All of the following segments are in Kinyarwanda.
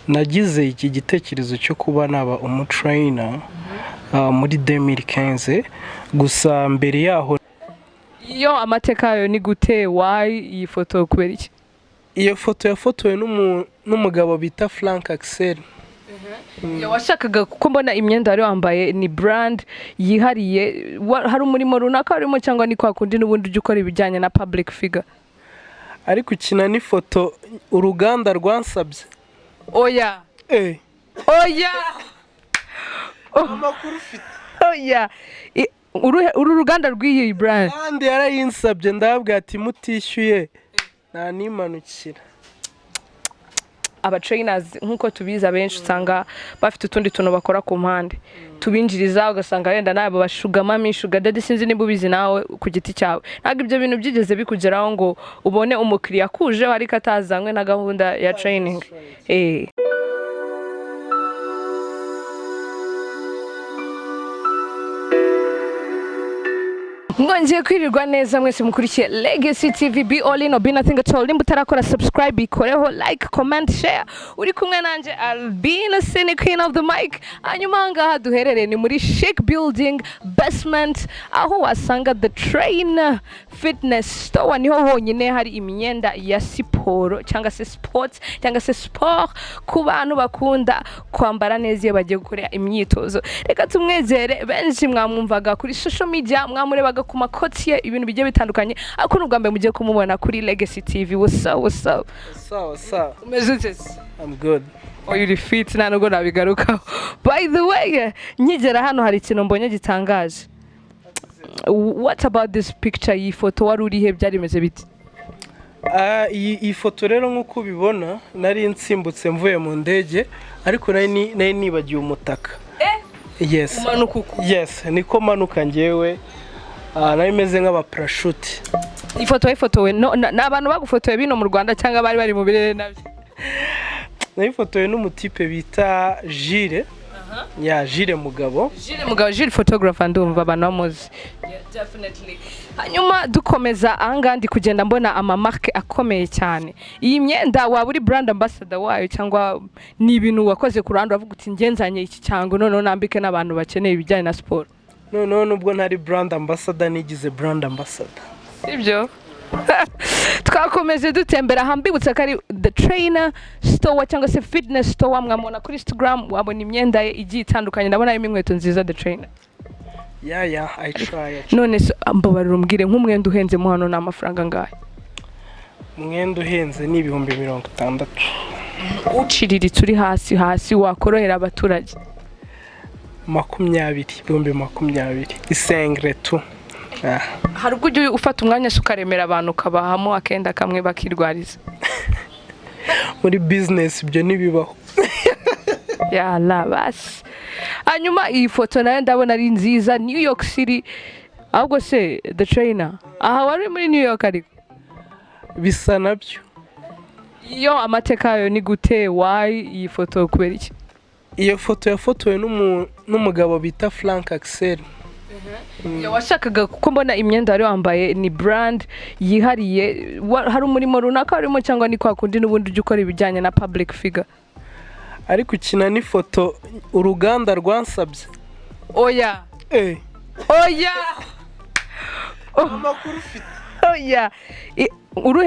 Nagize iki gitekerezo cyo kuba naba umutrainer muri 2015, gusa mbere yaho Iyo amateka yayo ni gute? Why iyi foto? Kubera iki? Iyo foto yafotowe n'umugabo bita Frank Axel. Iyo washakaga, kuko mbona imyenda wari wambaye ni brand yihariye, hari umurimo runaka warimo cyangwa ni kwa kundi n'ubundi ujya ukora ibijyanye na public figure? Ariko ukina n'ifoto uruganda rwansabye. Oya. Eh. Oya. Amakuru ufite? Oya. Uru ruganda rw'iyi brand? Kandi yarayinsabye, ndababwira ati: "Mutishyuye nta nimanukira." Aba trainers, nk'uko tubizi, abenshi usanga bafite utundi tuntu bakora ku mpande tubinjiriza, ugasanga wenda nabo ba sugar mummy, sugar daddy, sinzi niba ubizi nawe ku giti cyawe. Ntabwo ibyo bintu byigeze bikugeraho ngo ubone umukiriya akujeho ariko atazanywe na gahunda ya training? Mwongeye kwirirwa neza mwese mukurikiye Legacy TV. Be all in or be nothing at all. Nimba utarakora subscribe, ikoreho, like, comment, share. Uri kumwe nanjye Albina Sini, queen of the mic. Hanyuma aha ngaha duherereye ni muri Chic Building basement, aho wasanga The Trainer Fitness Store. Niho honyine hari imyenda ya siporo cyangwa se sports cyangwa se sport, ku bantu bakunda kwambara neza iyo bagiye gukora imyitozo. Reka tumwegere. Benshi mwamwumvaga kuri social media, mwamurebaga ku makoti ye, ibintu bigiye bitandukanye, ariko ni ubwa mbere mugiye kumubona kuri Legacy TV. What's up, what's up? Sawa sawa. Umeze ute se? I'm good. Oya, uri fit, nta nubwo nabigarukaho. By the way, nkigera hano hari ikintu mbonye gitangaje. What about this picture? Iyi foto wari urihe? Byari bimeze bite? Ah, iyi foto rero, nk'uko ubibona, nari nsimbutse mvuye mu ndege, ariko nari nibagiwe umutaka. Yes. Umanuka uko? Yes, niko manuka njyewe. Nari meze nk'abaparashuti. Ifoto wayifotowe no, ni abantu bagufotoye bino mu Rwanda cyangwa bari bari mu birere nabyo? Nayifotowe n'umutipe bita Jire, ya Jire Mugabo. Jules Mugabo, Jules photographer, ndumva abantu bamuzi. Yeah, definitely. Hanyuma dukomeza, ahangaha ndi kugenda mbona amamarke akomeye cyane. Iyi myenda waba uri brand ambassador wayo cyangwa ni ibintu wakoze ku ruhande uravuga uti: "Ngenzanye iki cyangwa noneho nambike n'abantu bakeneye ibijyanye na siporo"? Noneho nubwo ntari brand ambassador, nigize brand ambassador. Sibyo? Twakomeje dutembera aha, mbibutsa ko ari The Trainer Store cyangwa se Fitness Store. Mwamubona kuri Instagram, wabona imyenda ye igiye itandukanye. Ndabona harimo inkweto nziza, The Trainer. Yeah, I try, I try. None se mbabarira umbwire, nk'umwenda uhenzemo hano ni amafaranga angahe? Umwenda uhenze ni 60,000. Uciriritse, uri hasi hasi, wakorohera abaturage? 20, 20,000 isengre tu. Ah. Hari ubwo ujya ufata umwanya se ukaremera abantu, ukabahamo akenda kamwe bakirwariza? Muri business ibyo ntibibaho. Yala basi. Hanyuma iyi foto nayo ndabona ari nziza, New York City. Ahubwo se The Trainer, aha wari uri muri New York ariko? Bisa nabyo. Iyo amateka yayo ni gute? Why iyi foto? Kubera iki? Iyo foto yafotowe n'umugabo bita Frank Axel. Iyo washakaga, kuko mbona imyenda wari wambaye ni brand yihariye, hari umurimo runaka warimo cyangwa ni kwa kundi n'ubundi ujya ukora ibijyanye na public figure? Ariko ukina n'ifoto uruganda rwansabye. Oya. Eh. Oya. Amakuru ufite? Oya.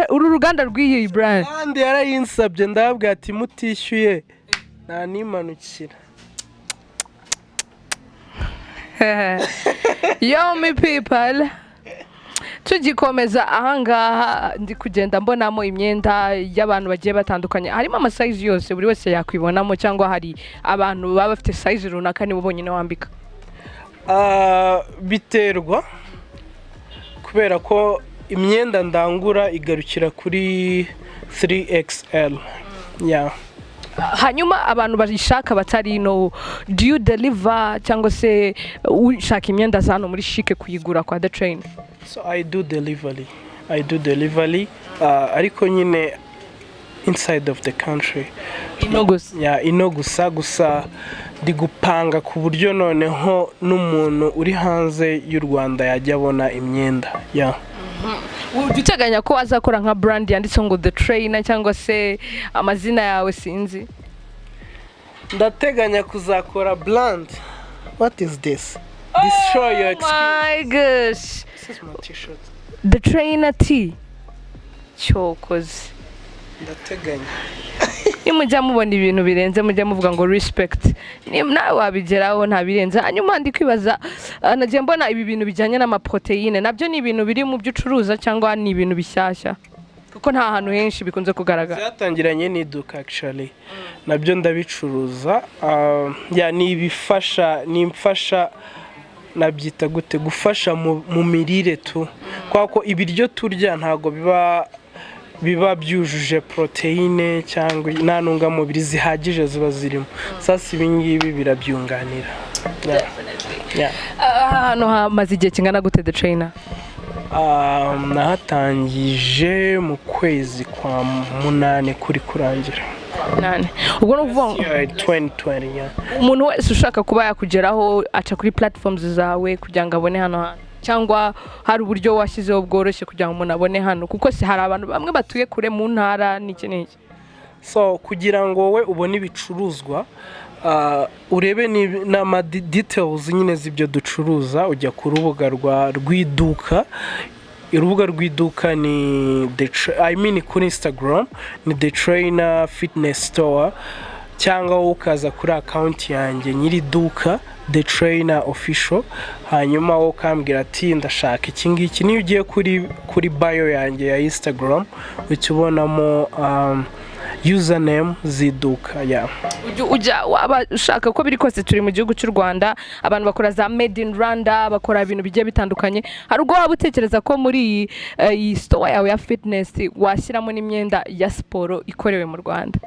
Uru ruganda rw'iyi brand? Kandi yarayinsabye, ndababwira ati: "Mutishyuye nta nimanukira." Yo mi people, tugikomeza, ahangaha ndi kugenda mbonamo imyenda y'abantu bagiye batandukanye. Harimo amasize yose, buri wese yakwibonamo, cyangwa hari abantu baba bafite size runaka nibo bonyine wambika? Ah, biterwa, kubera ko imyenda ndangura igarukira kuri 3XL, yeah. Hanyuma abantu bayishaka batari ino, do you deliver, cyangwa se ushaka imyenda za hano muri Chic kuyigura kwa The Train? So I do delivery, I do delivery, ariko nyine inside of the country. Ino gusa? Yeah, ino gusa. Gusa ndi gupanga ku buryo noneho n'umuntu uri hanze y'u Rwanda yajya abona imyenda, yeah. Ujya uteganya ko wazakora nka brand yanditseho ngo The Trainer cyangwa se amazina yawe, sinzi? Ndateganya kuzakora brand. What is this? This show your Oh experience. my gosh. This is my T-shirt. The Trainer T, cyokoze. Ndateganya. Nimujya mubona ibintu birenze, mujya muvuga ngo respect. Nawe wabigeraho, ntabirenze. Hanyuma ndi kwibaza, nagiye mbona ibi bintu bijyanye n'amaprotéine, nabyo ni ibintu biri mu byo ucuruza cyangwa ni ibintu bishyashya? Kuko nta hantu henshi bikunze kugaragara. Byatangiranye n'iduka actually, nabyo ndabicuruza. Ya, ni ibifasha, ni imfasha, nabyita gute, gufasha mu mirire tu, kubera ko ibiryo turya ntabwo biba byujuje poroteyine cyangwa nta ntungamubiri zihagije ziba zirimo. Sasa ibi ngibi birabyunganira. Yeah. Aha hantu hamaze igihe kingana gute, The Trainer? Nahatangije mu kwezi kwa munani kuri kurangira. Nane, ubwo ni ukuvuga ngo Yeah, 2020, yeah. umuntu wese ushaka kuba yakugeraho aca kuri platforms zawe kugira ngo abone hano hantu, cyangwa hari uburyo washyizeho bworoshye kugira ngo umuntu abone hano? Kuko si hari abantu bamwe batuye kure mu ntara n'iki n'iki. So kugira ngo wowe ubone ibicuruzwa, urebe n'ama details nyine z'ibyo ducuruza, ujya ku rubuga rw'iduka. Urubuga rw'iduka ni I mean, kuri Instagram ni The Trainer Fitness Store, cyangwa wowe ukaza kuri account yanjye nyiri iduka, The Trainer Official, hanyuma wowe ukambwira ati: "Ndashaka iki ngiki." Niyo ugiye kuri bio yanjye ya Instagram, uhita ubonamo username z'iduka, yeah. Ujya waba ushaka, uko biri kose turi mu gihugu cy'u Rwanda, abantu bakora za made in Rwanda, bakora ibintu bigiye bitandukanye. Hari ubwo waba utekereza ko muri iyi store yawe ya fitness washyiramo n'imyenda ya siporo ikorewe mu Rwanda?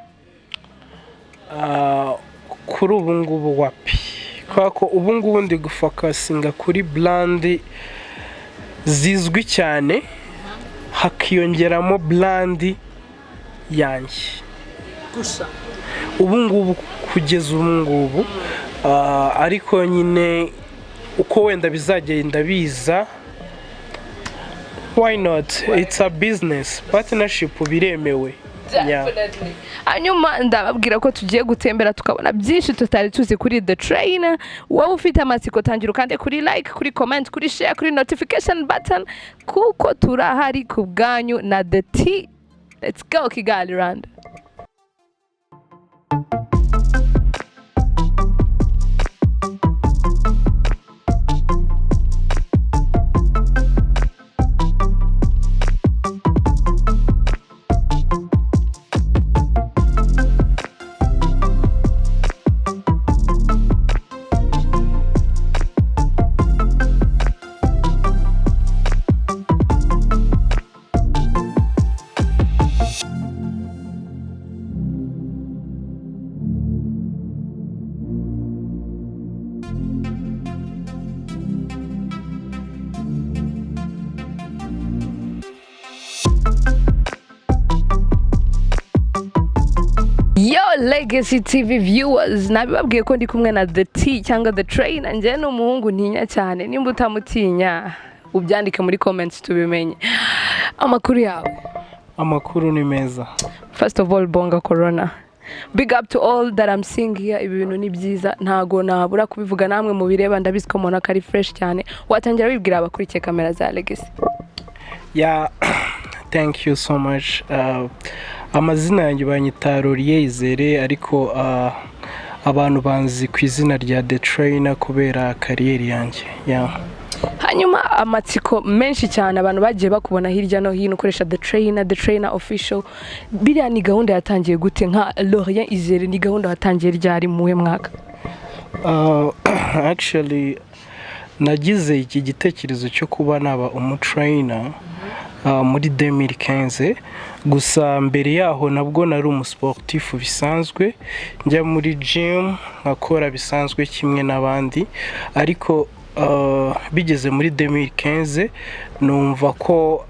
Kuri ubu ngubu wapi, kubera ko ubu ngubu ndi gufocusinga kuri brand zizwi cyane, hakiyongeramo brand yanjye gusa. Ubu ngubu, kugeza ubu ngubu, ariko nyine uko wenda bizagenda biza, why not? It's a business partnership, biremewe. Yeah. Definitely. Hanyuma ndababwira ko tugiye gutembera tukabona byinshi tutari tuzi kuri The Train. Wowe ufite amatsiko, tangira ukande kuri like, kuri comment, kuri share, kuri notification button, kuko turahari ku bwanyu na The T. Let's go, Kigali, Rwanda. Yo, Legacy TV viewers, nabibabwiye ko ndi kumwe na The T cyangwa The Trainer. Njye ni umuhungu ntinya cyane, nimba utamutinya ubyandike muri comments tubimenye. Amakuru yawe? Amakuru ni meza. First of all, bonga corona. Big up to all that I'm seeing here. Ibi bintu ni byiza, ntago nabura kubivuga. Namwe mubireba, ndabizi ko mubona ko ari fresh cyane. Watangira wibwira abakurikiye kamera za Legacy. Yeah, thank you so much. Amazina yanjye banyita Laurier Izere, ariko abantu banzi ku izina rya The Trainer kubera career yanjye. Yeah. Hanyuma amatsiko menshi cyane, abantu bagiye bakubona hirya no hino ukoresha The Trainer, The Trainer Official. Biriya ni gahunda yatangiye gute? Nka Laurien Izere, ni gahunda watangiye ryari, muhe mwaka? Actually nagize iki gitekerezo cyo kuba naba umutrainer muri 2015. Gusa mbere yaho nabwo nari umusportif bisanzwe, njya muri gym nkakora bisanzwe kimwe n'abandi, ariko bigeze muri 2015 numva ko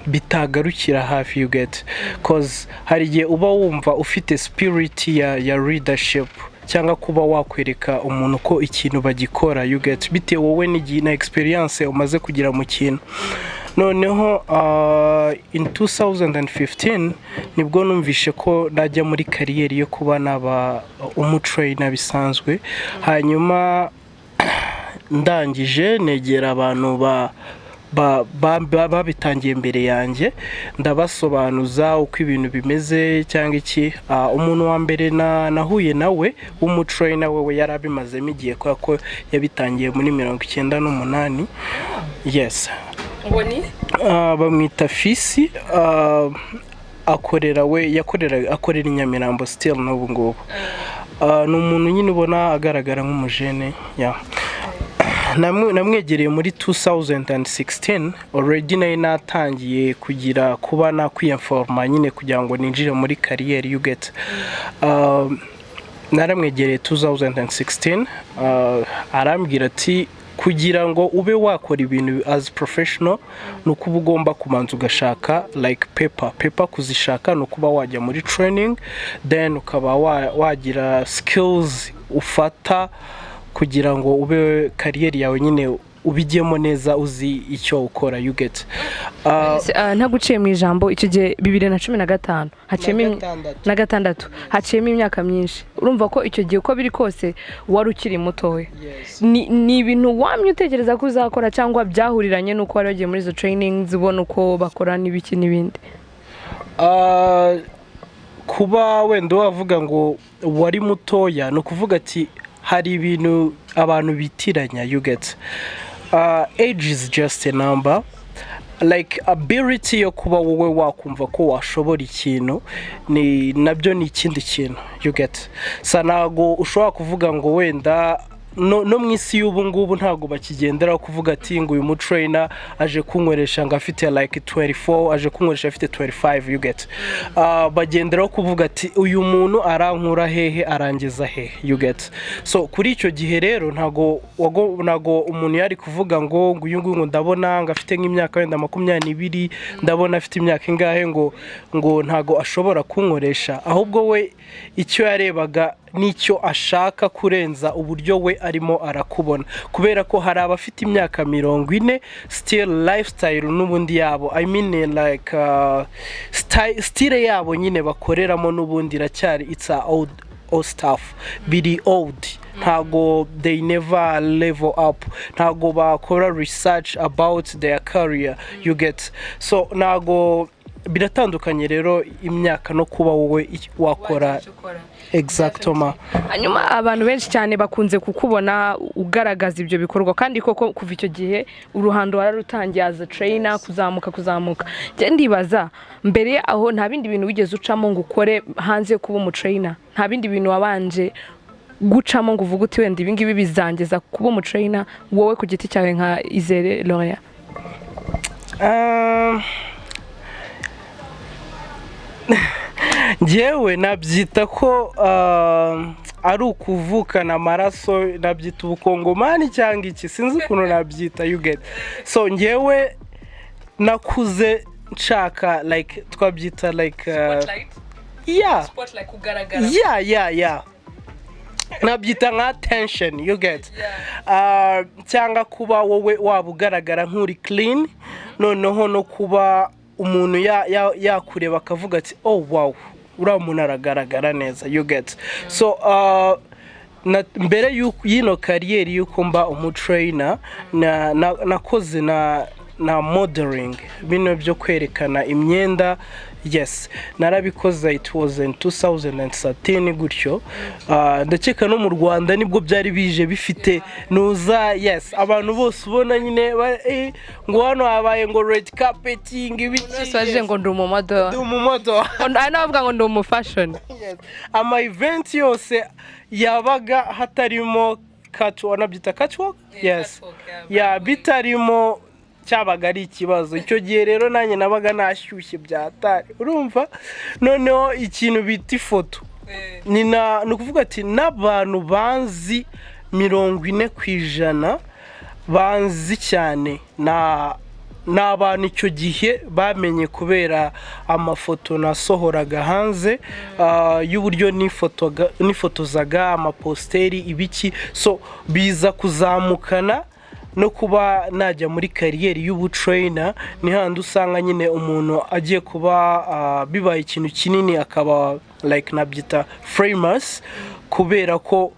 bitagarukira hafi, you get? 'Cause hari igihe uba wumva ufite spirit ya leadership cyangwa kuba wakwereka umuntu ko ikintu bagikora, you get? Bitewe wowe n'igihe na experience umaze kugira mu kintu. Noneho in 2015 nibwo numvishe ko najya muri career yo kuba naba umutrainer bisanzwe. Hanyuma ndangije negera abantu babitangiye mbere yanjye, ndabasobanuza uko ibintu bimeze cyangwa iki. Umuntu wa mbere nahuye nawe w'umutrainer, we yari abimazemo igihe kubera ko yabitangiye muri 98, yes. Ngo ni? Bamwita Fisi. Akorera, we yakorera, akorera i Nyamirambo still n'ubu ngubu. Ni umuntu nyine ubona agaragara nk'umujene, yeah. Namwegereye muri 2016, already nari natangiye kugira kuba nakwiyenforma nyine kugira ngo ninjire muri career, you get. Naramwegereye 2016, arambwira ati kugira ngo ube wakora ibintu as professional ni uko uba ugomba kubanza ugashaka like paper. Paper kuzishaka ni ukuba wajya muri training, then ukaba wagira skills ufata kugira ngo ube career yawe nyine ubijyemo neza, uzi icyo ukora, you get. Ntaguciye mu ijambo, icyo gihe 2015, haciyemo Na gatandatu. Na gatandatu, haciyemo imyaka myinshi. Urumva ko icyo gihe uko biri kose wari ukiri mutoya. Yes. Ni ibintu wamye utekereza ko uzakora cyangwa byahuriranye n'uko wari wagiye muri izo trainings, ubona uko bakora n'ibiki n'ibindi? Kuba wenda wavuga ngo wari mutoya, ni ukuvuga ati hari ibintu abantu bitiranya, you get. Age is just a number, like ability yo kuba wowe wakumva ko washobora ikintu ni nabyo ni ikindi kintu, you get. Sa ntago ushobora kuvuga ngo wenda no mu isi y'ubu ngubu ntabwo bakigenderaho kuvuga ati ngo uyu mutrainer aje kunkoresha ngo afite like 24, aje kunkoresha afite 25, you get. Bagenderaho kuvuga ati uyu muntu arankura hehe, arangiza hehe, you get. So kuri icyo gihe rero ntago umuntu yari kuvuga ngo uyu nguyu ngo ndabona ngo afite nk'imyaka wenda 22, ndabona afite imyaka ingahe, ngo ntago ashobora kunkoresha. Ahubwo we icyo yarebaga n'icyo ashaka kurenza uburyo we arimo arakubona, kubera ko hari abafite imyaka 40, still lifestyle n'ubundi yabo, I mean like style yabo nyine bakoreramo n'ubundi iracyari, it's a old stuff, biri old, ntago they never level up, ntago bakora research about their career, you get. So ntago biratandukanye rero imyaka no kuba wowe wakora exactement. Hanyuma abantu benshi cyane bakunze kukubona ugaragaza ibyo bikorwa, kandi koko kuva icyo gihe uruhando wararutangiye as a trainer, kuzamuka kuzamuka. Njye ndibaza, mbere aho nta bindi bintu wigeze ucamo ngo ukore hanze yo kuba umutrainer? Nta bindi bintu wabanje gucamo ngo uvuge uti wenda ibi ngibi bizangeza kuba umutrainer, wowe ku giti cyawe nka Izere Loria? Njyewe nabyita ko ari ukuvukana amaraso, nabyita ubukongomani cyangwa iki, sinzi ukuntu nabyita, you get. So njyewe nakuze nshaka like twabyita like yeah, yeah, nabyita nka attention, you get, cyangwa kuba wowe waba ugaragara nk'uri clean, noneho no kuba umuntu yakureba akavuga ati "Oh wow, uriya muntu aragaragara neza," you get. So mbere y'ino career y'uko mba umutrainer, nakoze na modeling, bino byo kwerekana imyenda. Yes, narabikoze. It was in 2013 gutyo. Ndakeka no mu Rwanda nibwo byari bije bifite nuza, yes. Abantu bose ubona nyine ngo hano habaye ngo red carpeting, ibiki. Bose baje ngo ndi umumodel. Ndi umumodel. Hari n'abavuga ngo ndi umufashion. Yes. Ama event yose yabaga hatarimo catwalk, nabyita catwalk, yes, ya bitarimo cyabaga ari ikibazo. Icyo gihe rero nanjye nabaga nashyushye byatari, urumva. Noneho ikintu bita ifoto ni ukuvuga ati n'abantu banzi 40% banzi cyane na ni abantu icyo gihe bamenye kubera amafoto nasohoraga hanze, y'uburyo nifotozaga, amaposteri, ibiki. So biza kuzamukana No kuba najya muri career y'ubutrainer, ni handi usanga nyine umuntu agiye kuba bibaye ikintu kinini, akaba like nabyita famous, kubera ko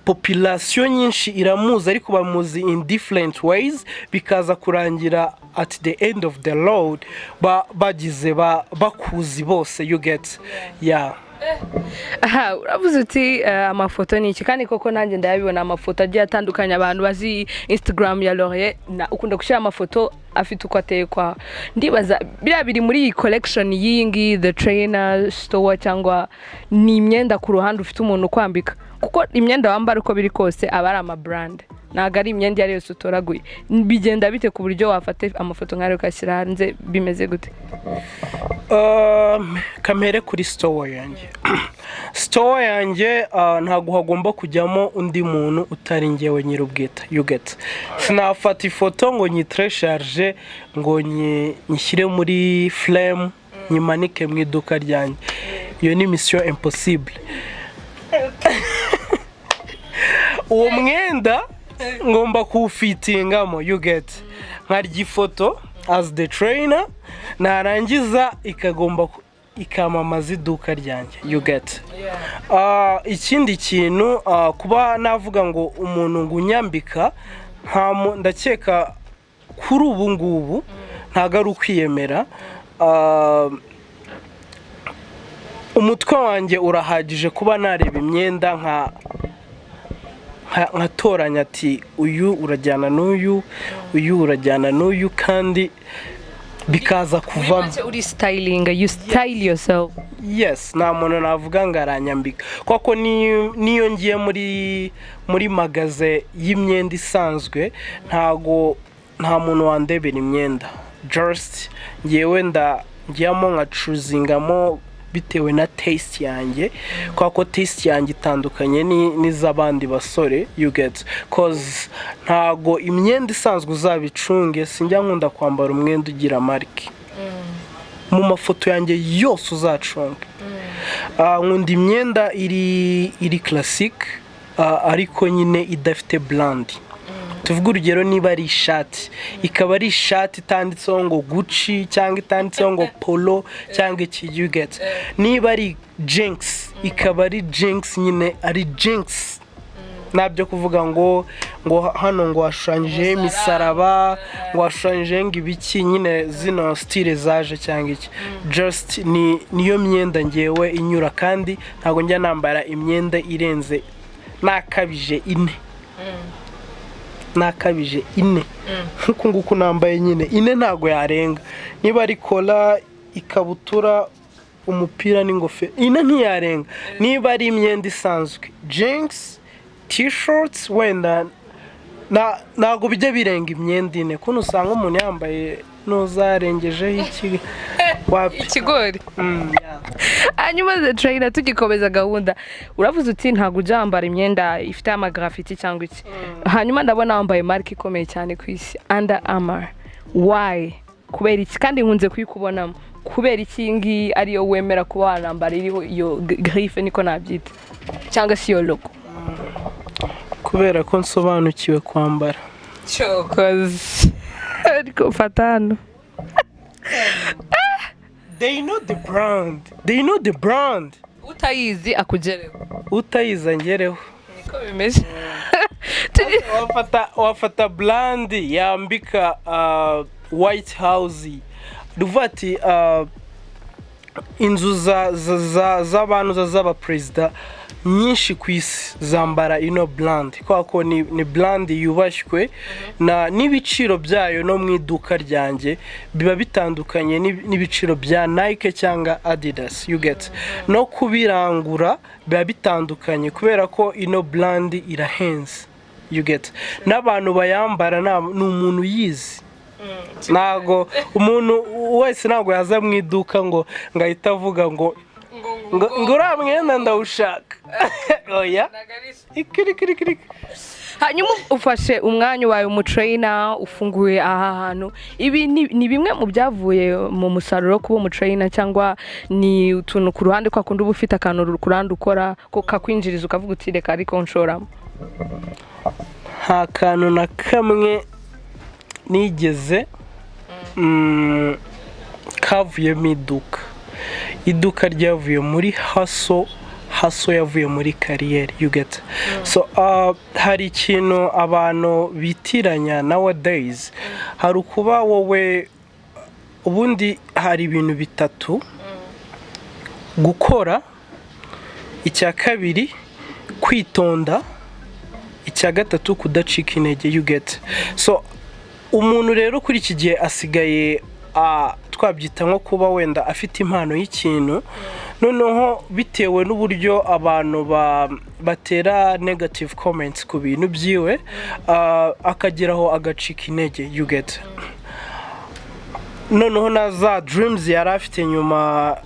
population nyinshi iramuzi, ariko bamuzi in different ways, bikaza kurangira at the end of the road bagize bakuzi bose, you get? Yeah. Aha uravuze uti amafoto ni iki, kandi koko nanjye ndayabibona, amafoto agiye atandukanye. Abantu bazi Instagram ya Laurier na ukunda gushyira amafoto afite uko ateye kwa. Ndibaza, biriya biri muri iyi collection y'iyi ngiyi, The Trainer Store, cyangwa ni imyenda ku ruhande ufite umuntu ukwambika? Kuko imyenda wambara, uko biri kose, aba ari ama brand, ntabwo ari imyenda iyo ari yose utoraguye. Bigenda bite ku buryo wafata amafoto nk'ayo ukayashyira hanze? Bimeze gute? Kamere kuri store yanjye. Store yanjye ntabwo hagomba kujyamo undi muntu utari ngewe nyir'ubwite, you get? Sinafata ifoto ngo nyitelecharge, ngo nyishyire muri frame, nyimanike mu iduka ryanjye. Iyo ni mission impossible. Uwo mwenda ngomba kuwufitingamo, you get? Nkarya ifoto as the trainer, narangiza ikagomba ikamamaza iduka ryanjye, you get? Ikindi kintu, kuba navuga ngo umuntu ngo unyambika, ndakeka kuri ubu ngubu ntabwo ari ukwiyemera. Umutwe wanjye urahagije kuba nareba imyenda nkatoranya ati uyu urajyana n'uyu, uyu urajyana n'uyu, kandi bikaza kuvamo. Make uri styling, you style yourself. Yes, nta muntu navuga ngo aranyambika, kuko niyo ngiye muri magasin y'imyenda isanzwe, ntago nta muntu wandebera imyenda. Just ngewe njyamo nkachoosingamo bitewe na taste yanjye, kubera ko taste yanjye itandukanye n'iz'abandi basore, you get? 'Cause ntago imyenda isanzwe uzabicunge, sinjya nkunda kwambara umwenda ugira marque mu mafoto yanjye yose uzacunge. Nkunda imyenda iri classic, ariko nyine idafite brand. Tuvuge urugero, niba ari ishati, ikaba ari ishati itanditseho ngo Gucci cyangwa itanditseho ngo Polo cyangwa iki, you get? Niba ari jeans, ikaba ari jeans nyine, ari jeans, ntabyo kuvuga ngo hano ngo hashushanyijeho imisaraba, ngo hashushanyijeho ngo ibiki, nyine zino style zaje cyangwa iki. Just ni niyo myenda ngewe inyura, kandi ntabwo njya nambara imyenda irenze, nakabije ine, nakabije ine, nk'uku nguku nambaye nyine, ine ntabwo yarenga. Niba ari kora, ikabutura, umupira n'ingofero, ine ntiyarenga. Niba ari imyenda isanzwe, jeans, t-shirts, wenda ntabwo bijya birenga imyenda ine. Kuno usanga umuntu yambaye n'uzarengejeho iki, wapi. Ikigori. Yeah. Hanyuma The Trainer, tugikomeza gahunda, uravuze uti ntabwo ujya wambara imyenda ifite amagraffiti cyangwa iki. Hanyuma ndabona wambaye marque ikomeye cyane ku isi, Under Armour. Why? Kubera iki? Kandi nkunze kuyikubonamo. Kubera iki iyi ngiyi ariyo wemera kuba wanambara, iriho iyo griffe, niko nabyita, cyangwa se iyo logo? Kubera ko nsobanukiwe kwambara. Cyokoze, ariko fata hano. They know the brand, they know the brand. Utayizi akugereho. Utayizi angereho. Niko bimeze. Wafata brand yambika White House, ruvuga ati inzu z'abantu z'abaperezida nyinshi ku isi zambara ino brand, kubera ko ni brand yubashywe, na n'ibiciro byayo no mu iduka ryanjye biba bitandukanye n'ibiciro bya Nike cyangwa Adidas, you get? No kubirangura biba bitandukanye, kubera ko ino brand irahenze, you get? N'abantu bayambara ni umuntu uyizi. Ntago umuntu wese, ntabwo yaza mu iduka ngo ahite avuga ngo uriya mwenda ndawushaka. Oya, ikirikirikiriki. Hanyuma ufashe umwanya wawe, umutrainer, ufunguye aha hantu. Ibi ni bimwe mu byavuye mu musaruro wo kuba umutrainer, cyangwa ni utuntu ku ruhande, kwa kundi uba ufite akantu ku ruhande ukora ko kakwinjiriza, ukavuga uti reka ariko nshoramo? Nta kantu na kamwe. nigeze kavuyemo iduka. Iduka ryavuye muri hustle, hustle yavuye muri career, you get? So hari ikintu abantu bitiranya nowadays. Hari ukuba wowe, ubundi hari ibintu bitatu: gukora, icya kabiri kwitonda, icya gatatu kudacika intege, you get? So umuntu rero kuri iki gihe asigaye, twabyita nko kuba wenda afite impano y'ikintu, noneho bitewe n'uburyo abantu batera negative comments ku bintu byiwe, akageraho agacika intege, you get? Noneho na za dreams yari afite nyuma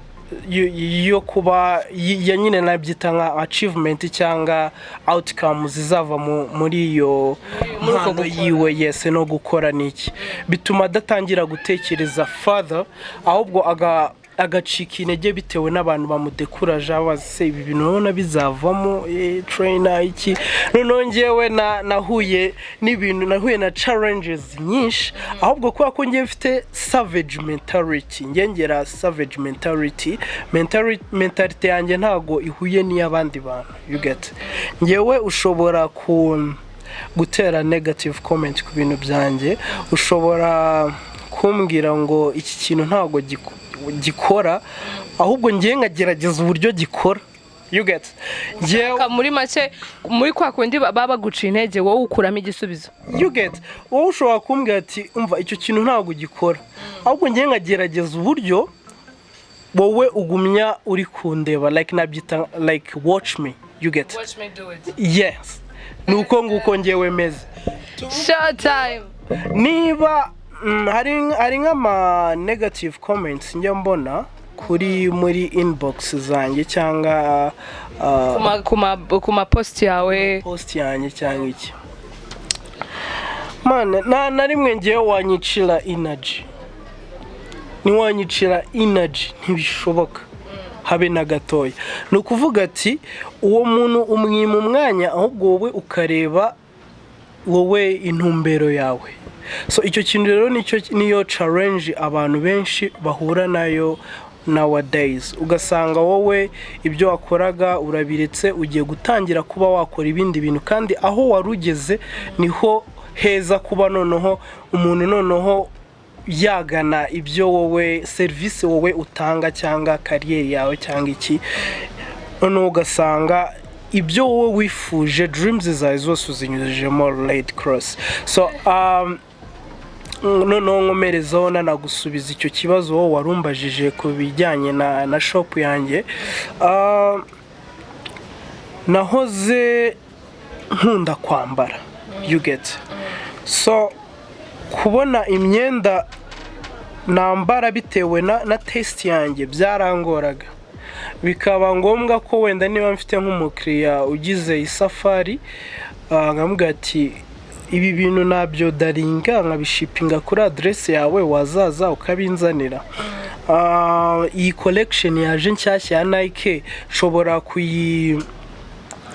yo kuba ya nyine nabyita nka achievement cyangwa outcome zizava muri iyo Muri uko mpano gukora. yiwe, yes, no gukora niki bituma adatangira gutekereza further, ahubwo agacika intege bitewe n'abantu bamudekuraje, abaza se ibi bintu urabona bizavamo, trainer iki. Noneho njyewe nahuye n'ibintu, nahuye na challenges nyinshi, ahubwo kubera ko njyewe mfite savage mentality, njye ngera savage mentality, mentality yanjye ntago ihuye n'iy'abandi bantu, you get? Njyewe ushobora ku gutera negative comment ku bintu byanjye, ushobora kumbwira ngo iki kintu ntabwo gikora, ahubwo ngiye nkagerageza uburyo gikora, you get? Njyewe Muri make, muri kwa kundi baba baguca intege, wowe ukuramo igisubizo. You get? Wowe ushobora kumbwira ati umva, icyo kintu ntabwo gikora, ahubwo ngiye nkagerageza uburyo wowe ugumya uri kundeba, like nabyita like watch me, you get? Yes, ni uko nguko ngewe meze. Show time. Niba hari nk'ama negative comments njya mbona kuri muri inbox zanjye cyangwa Ku ma post yawe. Post yanjye cyangwa iki, man, nta na rimwe ngewe wanyicira energy, ntiwanyicira energy, ntibishoboka habe na gatoya. Ni ukuvuga ati uwo muntu umwima umwanya, ahubwo wowe ukareba wowe intumbero yawe. So icyo kintu rero nicyo niyo challenge abantu benshi bahura nayo nowadays. Ugasanga wowe ibyo wakoraga urabiretse, ugiye gutangira kuba wakora ibindi bintu, kandi aho wari ugeze niho heza kuba noneho umuntu noneho yagana ibyo wowe, serivisi wowe utanga cyangwa career yawe cyangwa iki. Noneho ugasanga ibyo wowe wifuje, dreams zawe zose uzinyujijemo red cross. So noneho nkomerezaho nanagusubiza icyo kibazo wowe warumbajije ku bijyanye na shop yanjye. Nahoze nkunda kwambara, you get? So kubona imyenda nambara bitewe na taste yanjye byarangoraga, bikaba ngombwa ko wenda niba mfite nk'umukiriya ugize isafari, nkamubwira ati ibi bintu nabyodaringa nkabishipinga kuri aderesi yawe, wazaza ukabinzanira. Iyi collection yaje nshyashya ya Nike, nshobora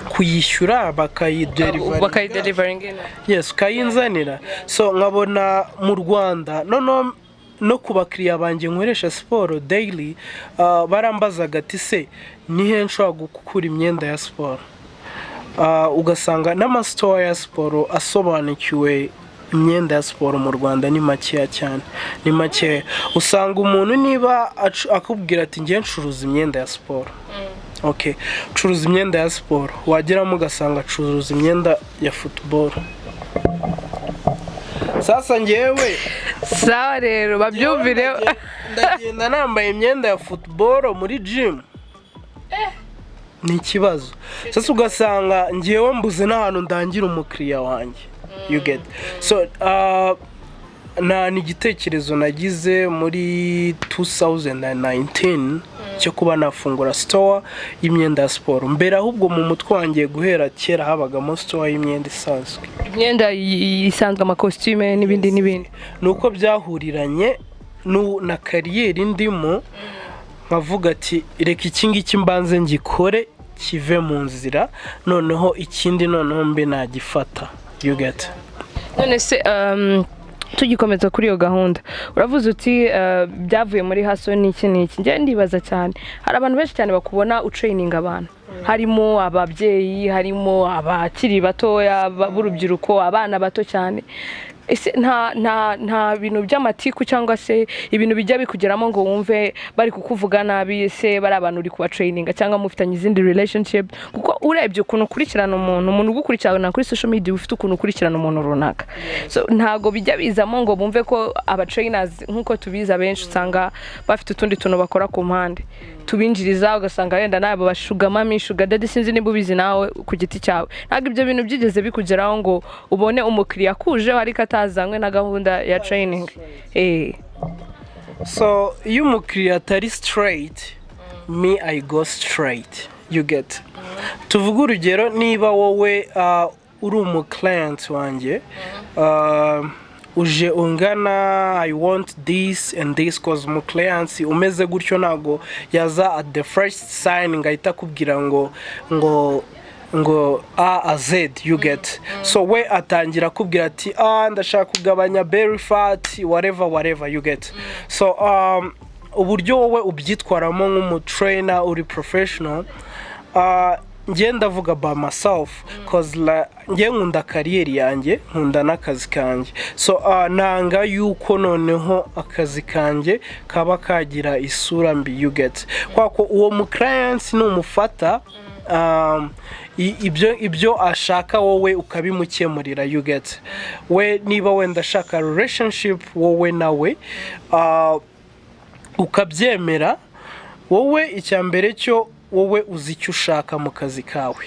kuyishyura bakayiderivaringa. Bakayideliveringa. Yes, ukayinzanira. So nkabona mu Rwanda noneho no ku bakiriya banjye nkoresha siporo daily, barambazaga ati se ni he nshobora gukura imyenda ya siporo? Ugasanga n'amasitowa ya siporo asobanukiwe imyenda ya siporo mu Rwanda ni makeya cyane, ni makeya. Usanga umuntu niba akubwira ati ngiye ncuruza imyenda ya siporo, okay, curuza imyenda ya siporo, wageramo ugasanga acuruza imyenda ya football. Sasa ngewe Sawa rero, babyumvire. Ndagenda nambaye imyenda ya football muri gym, ni ikibazo. Sasa ugasanga ngewe mbuze n'ahantu ndangira umukiriya wanjye, you get? So ni igitekerezo nagize muri 2019 cyo kuba nafungura store y'imyenda ya siporo. Mbere ahubwo mu mutwe wanjye guhera kera habagamo store y'imyenda isanzwe. Imyenda isanzwe, amakositime n'ibindi n'ibindi. Ni uko byahuriranye na career ndimo, nkavuga ati reka iki ngiki mbanze ngikore kive mu nzira, noneho ikindi noneho mbe nagifata, you get? None se Tugikomeza kuri iyo gahunda, uravuze uti byavuye muri hustle n'iki n'iki. Njye ndibaza cyane, hari abantu benshi cyane bakubona utraininga abantu, harimo ababyeyi, harimo abakiri batoya b'urubyiruko, abana bato cyane. Ese nta bintu by'amatiku cyangwa se ibintu bijya bikugeramo ngo wumve bari kukuvuga nabi? Ese bari abantu uri kubatraininga cyangwa mufitanye izindi relationship? Kuko urebye ukuntu ukurikirana umuntu ugukurikirana kuri social media, ufite ukuntu ukurikirana umuntu runaka, so ntago bijya bizamo ngo bumve ko aba trainers, nk'uko tubizi, abenshi usanga bafite utundi tuntu bakora ku mpande tubinjiriza, ugasanga wenda nabo ba sugar mummy, sugar daddy, sinzi niba ubizi nawe ku giti cyawe. Ntabwo ibyo bintu byigeze bikugeraho ngo ubone umukiriya akujeho ariko atazanywe na gahunda ya training? So iyo umukiriya atari straight, me, I go straight, you get? Tuvuge urugero, niba wowe uri umu client wanjye, uje ungana, "I want this and this," 'cause umu client umeze gutyo ntago yaza at the first sign ngo ahita akubwira ngo A a Z, you get? So we atangira akubwira ati: "Ah, ndashaka kugabanya belly fat," whatever, whatever, you get? So uburyo wowe ubyitwaramo nk'umutrainer uri professional, njye ndavuga by myself, 'cause njye nkunda career yanjye, nkunda n'akazi kanjye. So nanga yuko noneho akazi kanjye kaba kagira isura mbi, you get? Kwa ko uwo mu client numufata, ibyo ashaka wowe ukabimukemurira, you get? We niba wenda ashaka relationship wowe nawe, ukabyemera, wowe icya mbere cyo wowe uzi icyo ushaka mu kazi kawe,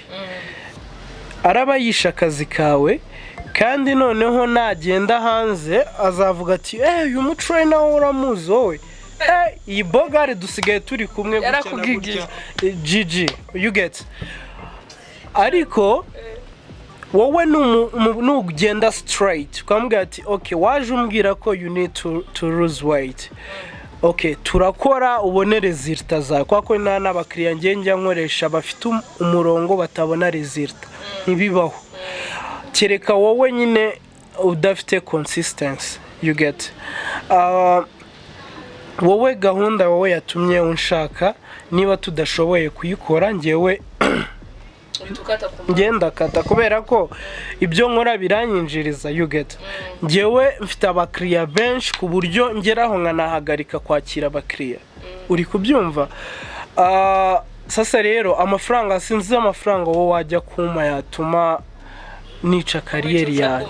araba yishe akazi kawe. Kandi noneho nagenda hanze azavuga ati: "Eh, uyu mutrainer wowe uramuzi wowe? Eh, iyi bogari dusigaye turi kumwe gutya na Yarakugigiye. gutya." GG, you get? Ariko wowe nugenda straight ukamubwira ati: "Okay, waje umbwira ko you need to lose weight. Okay, turakora ubone résultat zawe," kubera ko nta n'abakiriya ngiye njya nkoresha bafite umurongo batabona résultat, ntibibaho, kereka wowe nyine udafite consistency, you get? Wowe gahunda wowe yatumye unshaka, niba tudashoboye kuyikora, ngewe ngenda kata, kubera ko ibyo nkora biranyinjiriza, you get? Ngewe mfite abakiriya benshi ku buryo ngeraho nkanahagarika kwakira abakiriya, uri kubyumva? Sasa rero amafaranga, sinzi amafaranga wowe wajya kumpa yatuma nica career yawe,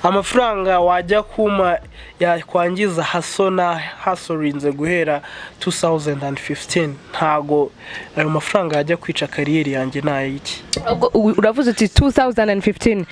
amafaranga wajya kuma yakwangiza hustle na hustlinze guhera 2015, ntago ayo mafaranga yajya kwica career yanjye, nayiki. Ubwo uravuze uti 2015.